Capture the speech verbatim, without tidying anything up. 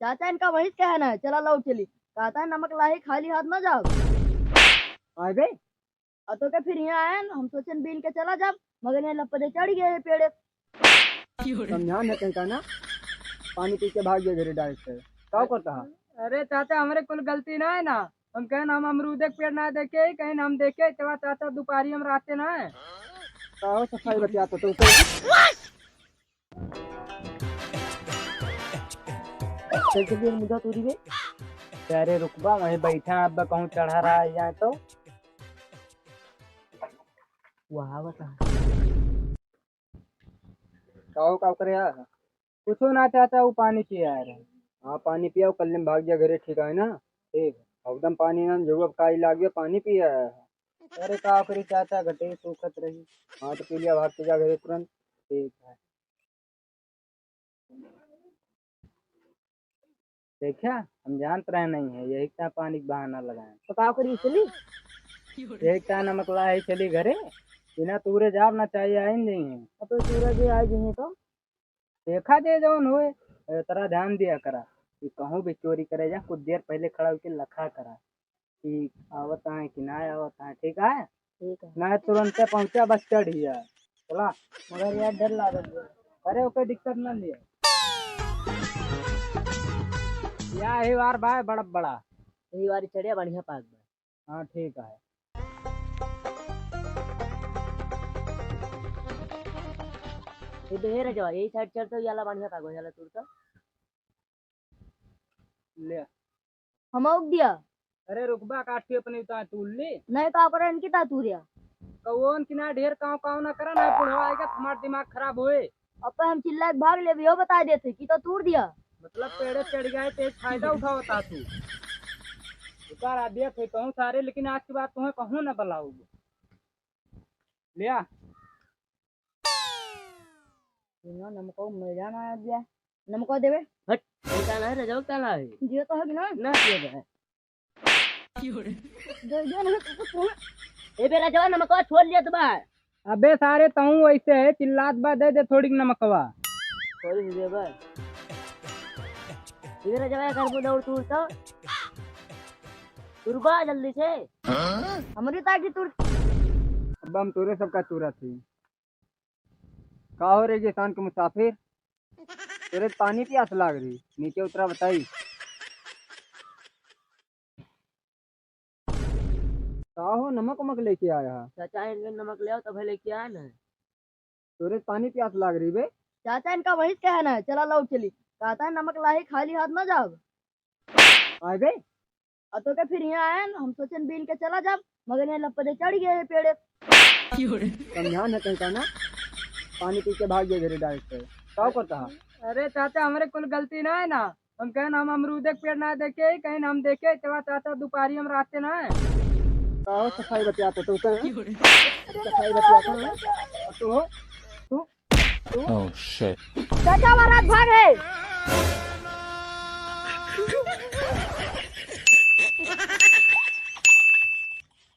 चाचा इनका वही कहना है, चला लौट चली। कहता है नमक लाही खाली हाथ ना जाओ। आए बे, और तो के फिर यहाँ आए न, हम सोचन बीन के चला जाब, मगर यहाँ लपदे चढ़ गए हैं पेड़े। समझा न कहीं का ना, पानी पी के भाग गए घरे डायरेक्ट से। का करता है? अरे चाचा, हमरे कुल गलती ना है ना, हम कहन हम अमरूदे के पेड़ ना देखे, कहीं हम देखे, तेवा चाचा दुपारी हम रास्ते ना है। का हो सफाई बतिया तो तुमको? चल चलिए मुद्दा तोरी बे। अरे रुकबा, वहीं बैठा, अब कहूँ चढ़ा रहा है यहाँ तो। वहाँ बता। का हो, का करे यार? कुछो ना चाचा, वो पानी पिया यार। हाँ, पानी पिया, वो कल में भाग जा घरे, ठीक है ना? ठीक। एकदम पानी ना, जरूरत का ही लाग गया, पानी पिया यार। अरे का करी चाचा, घटे सूखत रही। हाँ, तो पी लिया, भाग के जा घरे तुरंत। ठीक है। देखा, हम जानत रहे नहीं है, यही का पानी के बहाना लगाए। तो का करी चली? यही का नमक लाही चली घरे, बिना तूरे जाब ना चाहिए, आइन नहीं है। अब तो सूरज आ गई है तो? देखा जे जौन होए, ए, तरा ध्यान दिया करा कि कहूँ भी चोरी करे जा, कुछ देर पहले खड़ा होके लखा करा कि आवत है कि ना आवत है, ठीक है? ठीक है। ना तुरंते पहुँचा, बस चढ़िया। चला। मगर यार डर लागत बा। अरे ओके दिक्कत ना लिया। या ही बार भाई बड़ा बड़ा। यही बारी चढ़िया बढ़िया पाक बा। हाँ, ठीक है। ये तो हे रजवा, यही साइड चढ़ तो याला बढ़िया पाक बा, याला तूर तो। ले। हम आउक दिया। अरे रुकबा, काठी अपनी उतार तूल ली। नहीं तो आप इनकी ता तूरिया। कौन कि ना ढेर काव काव ना करा, ना बुढ़वा आएगा, तुम्हारा दिमाग खराब होए। अब हम चिल्ला के भाग लेबे, यो बता देते कि तो तूर दिया। मतलब पेड़े चढ़ गए, तेज फायदा उठावता तू। उतार आ दिया थे कहूँ सारे, लेकिन आज के बाद तुम्हें कहूँ ना बुलाऊंगा। लिया। बिना नमको मजा ना आ गया। नमको देवे। हट, बेटा ना है, रजवा का ना है। जियो तो है कि ना? ना जियो है। दे दे ना, तू तो ए बे रजवा, नमको छोड़ लिया तो बा। अबे सारे तहूँ वैसे है, चिल्लात बा, दे दे थोड़ी नमकवा। थोड़ी सी दे बा। इधर रजवा कर बुला और तू तो। तुरबा जल्दी से। हमरी ताकि तुर। अब हम तोरे सबका तूरा थी। का हो रे रेगिस्तान के मुसाफिर, तोरे पानी प्यास लाग रही, नीचे उतरा बताई। का हो नमक उमक लेके आया है? चाचा इनके नमक ले आओ तब लेके आया ना। तोरे पानी प्यास लाग रही बे। चाचा इनका वही कहना है, चला लौट चली। कहता है नमक लाही खाली हाथ ना जाओ। आए बे, आ तो के फिर यहाँ आए न, हम सोचन बीन के चला जाब, मगर यहाँ लपदे चढ़ गए हैं पेड़े। समझा न कहीं का ना, पानी पी के भाग गए घरे डायरेक्ट से। का करता है? अरे चाचा, हमरे कुल गलती ना है ना, हम कहन हम अमरूदे के पेड़ ना देखे, कहीं हम देखे, तेवा चाचा दुपारी हम रास्ते ना है। का हो सफाई बतिया तो तू कहे? सफाई बतिया तो है? तू हो? तू? Oh shit। चाचा, हमारा हाथ भाग है।